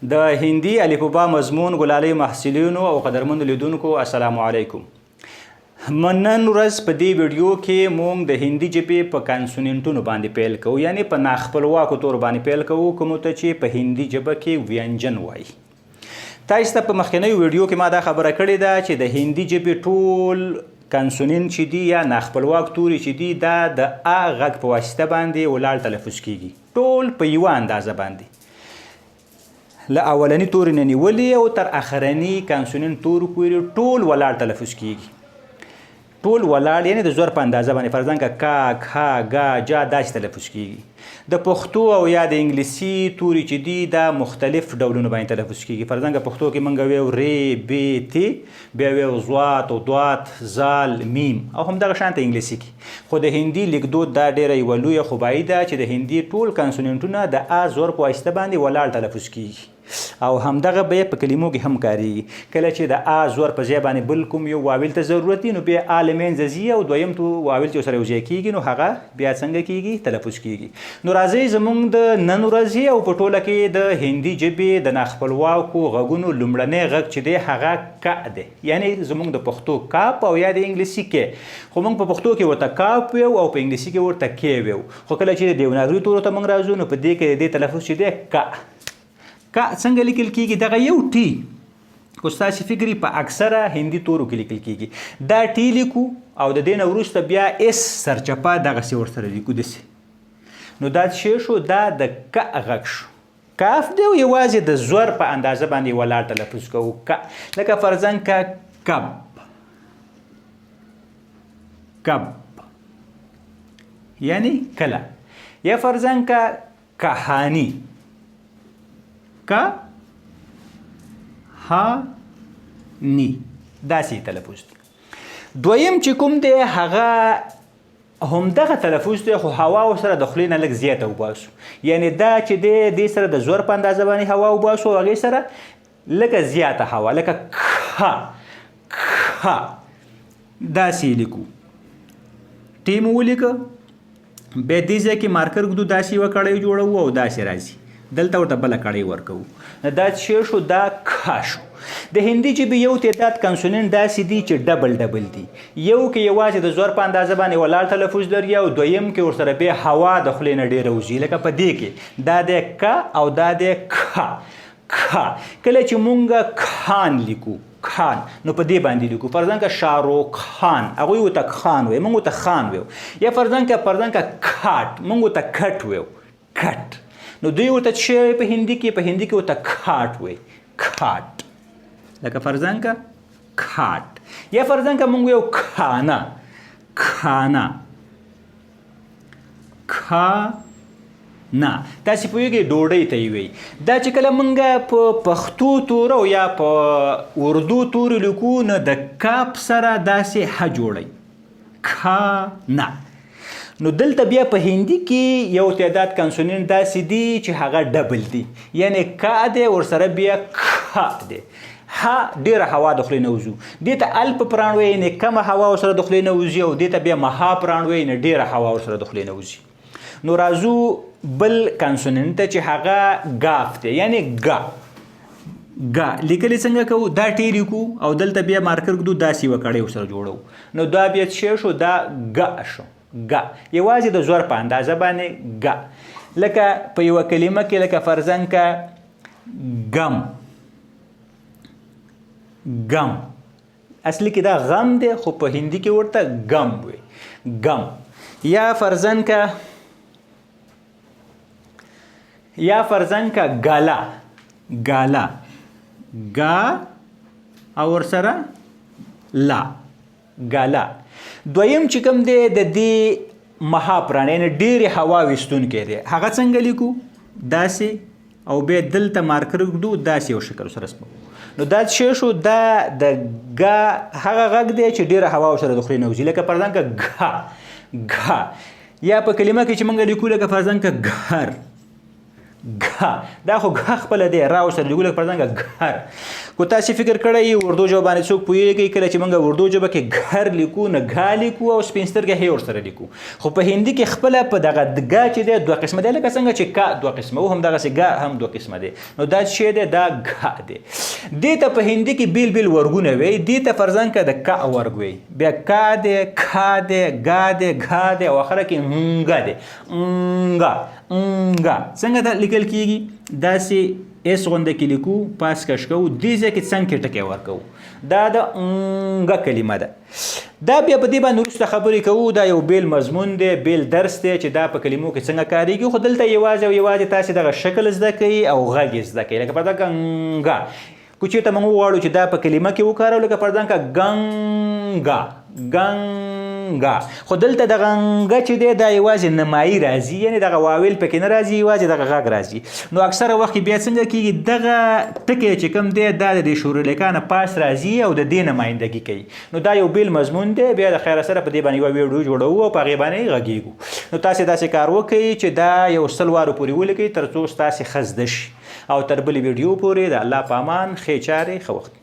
د هندي الفبا مضمون ګلالۍ محصلینو او قدرمنو لیدونکو، السلام علیکم. نن ورځ په دې ویډیو کې مونږ د هندي ژبې په کانسوننټونو باندې پیل کوو، یعنی په ناخپلواکو تورو باندې پیل کوو، کومو ته چې په هندي ژبه کې وینجن وایي. تاسو ته په مخکنیو ویډیو کې ما دا خبره کړې ده چې د هندي ژبې ټول کانسوننټ چې دي یا ناخپلواک توري چې دي، دا د ا غږ په واسطه باندې ولاړ تلفظ کیږي، ټول په یوه اندازه باندې، له اولني توري نه نیولې او تر اخرني کانسوننټ تورو پورې ټول ولاړ تلفظ کیږي. ټول ولاړ یعنی د زور په اندازه باندې، فرضاً که کا، کھا، ګا، جا داسې تلفظ کیږي. د پښتو او یا د انګلیسي توري چې دي، دا مختلف ډولونه باندې تلفظ کیږي. فرضاً که پښتو کې مونږ ویو ر، ب، ت، بیا ویو ضاد، ضاد، ذال، میم، او همدغه شان ته انګلیسي کې. خو د هندي لیکدود دا ډیره یوه لویه خوبایي ده چې د هندي ټول کانسوننټونه د ا زور په واسطه باندې ولاړ تلفظ کیږي، او همدغه به په کلمو کې هم کاریږي. کله چې د ا زور په ځای باندې بل کوم یو واویل ته ضرورت وي، نو بیا ا له منځه ځي او دویم تو واویل چې سره یو ځای کیږي، نو هغه بیا څنګه کیږي؟ تلفظ کیږي. نو راځئ، زمونږ د نن ورځې او په ټوله کې د هندي ژبې د ناخپلواکو غږونو لومړنی غږ چې دی، هغه ک دی، یعنی زمونږ د پښتو کاپ او یا د انګلیسي کې. خو مونږ په پښتو کې ورته کاپ ویو او په انګلیسي کې ورته کې ویو، خو کله چې د دیوناګري تورو ته مونږ راځو، نو په دې کې د دې تلفظ چې دی ک. ک څنګه لیکل کیږي؟ دغه یو ټي خو ستاسې فکري په اکثره هندي تورو کې لیکل کیږي. دا ټي لیکو او د دې نه وروسته بیا اس سرچپه دغسې ورسره لیکو، داسې. نو دا څه شو؟ دا د ک غږ شو. کاف دی او یوازې د زور په اندازه باندې ولاړ تلفظ کوو، ک. لکه فرضاً که کب، کب یعنی کله، یا فرضاً که کهانی، ک ها نی، داسې تلفظ دی. دویم چې کوم دی، هغه همدغه تلفظ دی، خو هوا ورسره د خولې نه لږ زیاته وباسو، یعنی دا چې دی، دې سره د زور په اندازه باندې هوا وباسو او هغې سره لږه زیاته هوا، لکه کھا، کھا، داسې یې لیکو. ټي مو ولیکه، بیا دې ځای کې مارکر ږدو، داسې یوه کړۍ جوړوو او داسې راځي، دلته ورته بله کړۍ ورکوو. نو دا څه شو؟ دا کھا شو. د هندي ژبې یو تعداد کانسوننټ داسې دي چې ډبل ډبل دي. یو کې یوازې د زور په اندازه باندې ولاړ تلفظ لري او دویم کې ورسره بیا هوا د خولې نه ډېره وځي، لکه په دې کې دا دی ک او دا دی کھا، کھا. کله چې مونږ خان لیکو، خان، نو په دې باندې لیکو. فرضاً که شاروخ خان، هغوی ورته خان وایي، مونږ ورته خان وایو. یا فرضاً که کاټ، مونږ ورته کټ وایو، کټ. نو دوی ورته څه وایي په هندي کې؟ په هندي کې ورته کاټ وایي، کاټ. لکه فرضاً که کاټ، یا فرضاً که مونږ وایو کھانا، کھانا، کھانا، تاسې پوهېږئ، ډوډۍ ته یې وایي. دا چې کله مونږ په پښتو تورو او یا په اردو تورو لیکو، نو د کاپ سره داسې ه جوړوي، کھانا. نو دلته بیا په هندي کې یو تعداد کانسوننټ داسې دي چې هغه ډبل دي، یعنی کا دی ورسره بیا کھا دی. ها ډیره هوا د خولې نه وځو. دې ته الپ پراڼ وایي، یعنې کمه هوا ورسره د خولې نه وځي، او دې ته بیا مها پراڼ وایي، یعنې ډیره هوا ورسره د خولې نه وځي. نو راځو بل کانسوننټ ته چې هغه ګاف دی، یعنی ګا. ګا لیکلې څنګه کوو؟ دا ټی لیکو او دلته بیا مارکر ږدو، داسې یوه کړۍ ورسره جوړوو. نو دا بیا څه شو؟ دا ګا شو. ګا یوازې د زور په اندازه باندې ګا، لکه په یوه کلمه کې، لکه فرضاً که ګم، ګم. اصلي کې دا غم دی، خو په هندي کې ورته ګم وي، ګم. یا فرضاً که ګالا، ګالا، ګا او ورسره لا، ګالا. دویم چې کوم دی، د دې مهاپران، یعنی ډېرې هوا ویستونکی دی، هغه څنګه لیکو؟ داسې او بیا دلته مارکر ږدو، داسې یو شکل سره رسمو. نو دا څه شو؟ دا د ګا هغه غږ دی چې ډېره هوا ورسره د خولې نه وځي، لکه فرضاً که ګا، ګا. یا په کلمه کې چې موږ لیکو، لکه فرضاً که ګهر، ګه. دا خو ګه خپله دی، را ورسره لیکو لکه فرضاً ګهر. که تاسې فکر کړی یي اردو ژبه باندې څوک پوهېږئ، کله چې موږ اردو ژبه کې ګهر لیکو نو ګه لیکو او سپین سترګه هې ورسره لیکو، خو په هندي کې خپله په دغه ګه چې دی دوه قسمه دی، لکه څنګه چې کا دوه قسمه وو همدغسې ګه هم دوه قسمه دی. نو دا چې دی دا ګه دی. دې ته په هندي کې بیل بیل ورګونه وي. دې ته فرضاً که د کا ورګ وي، بیا کا دی، کا دی، ګا دی، ګا دی، او اخره کې نګه دی. نګه نګه څنګه دا لیکل کیږي؟ داسې اس غونده کې لیکو، پاس کش کوو، دې ځای کې څنګ کې ټکی ورکوو. دا د نګه کلمه ده. دا بیا په دې باندې وروسته خبرې کوو، دا یو بیل مضمون دی، بیل درس دی چې دا په کلمو کې څنګه کاریږي. خو دلته یوازې او یوازې تاسې دغه شکل زده کوئ او غږ یې زده کوئ. لکه فرضاً که نګه، که چېرته موږ وغواړو چې دا په کلمه کې وکاروو، لکه فرضاً که ګنګا، ګنګا، خو دلته دغه نګه چې دی دا یوازې نمایي راځي، یعنې دغه واویل پکې نه راځي، یوازې دغه غږ راځي. نو اکثره وخت کې بیا څنګه کېږي، دغه ټکی چې کوم دی دا د دې شوریلیکا نه پاس راځي او د دې نمایندګي کوي. نو دا یو بیل مضمون دی، بیا د خیره سره په دې باندې یوه ویډیو جوړوو او په هغې باندې غږېږو. نو تاسې داسې کار وکړئ چې دا یو 100 وارو پورې ولیکئ تر څو ستاسې ښه زده شي. او تر بلې ویډیو پورې د الله په امان، ښې چارې، ښه وخت.